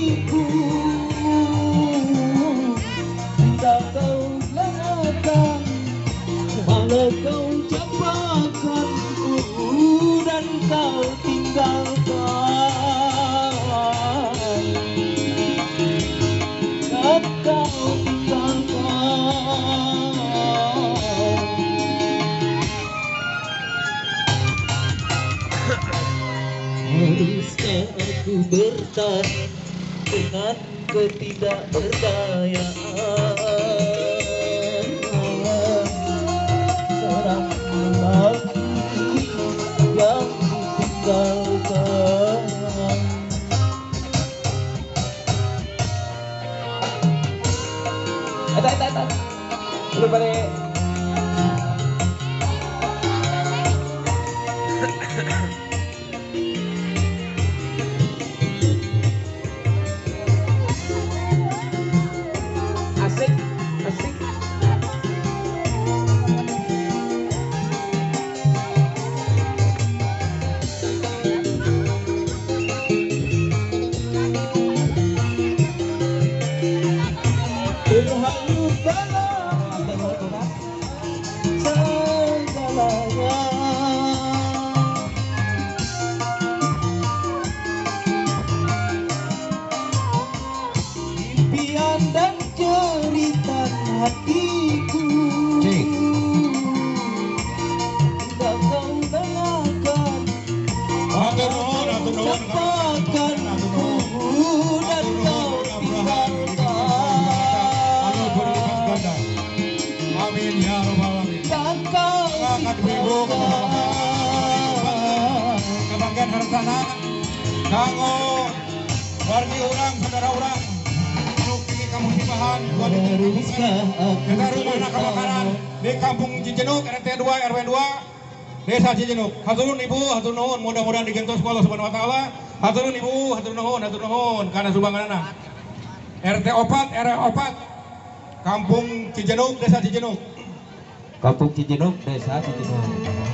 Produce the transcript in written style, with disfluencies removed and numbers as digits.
Hatiku. Tidak kau dengarkan, malah kau campakkanku dan kau tinggalkan. Dan kau tinggalkan. Haruskah aku bertahan dengan ketidakberdayaan seorang lelaki yang ditinggalkan. Eta eta eta. Udah balik. Asik, asik. Terhanyut dalam segalanya. Impian dan cerita hatiku tidak kau dengarkan, campakkanku dan kau tinggalkan. Amin ya rabbal alamin. Dan kau tinggalkan. Kebanggaan hartana kanggo wargi urang saudara urang anu kini kamusibahan kita rumahna kebakaran di Kampung Cijenuk RT 2 RW 2 Desa Cijenuk. Hatur nuhun Ibu, hatur nuhun, mudah-mudahan digentos ku Allah Subhanahu wa taala. Hatur nuhun Ibu, hatur nuhun, hatur nuhun kana sumbanganna. RT 4 RW 4 Kampung Cijenuk, Desa Cijenuk. Kampung Cijenuk, Desa Cijenuk.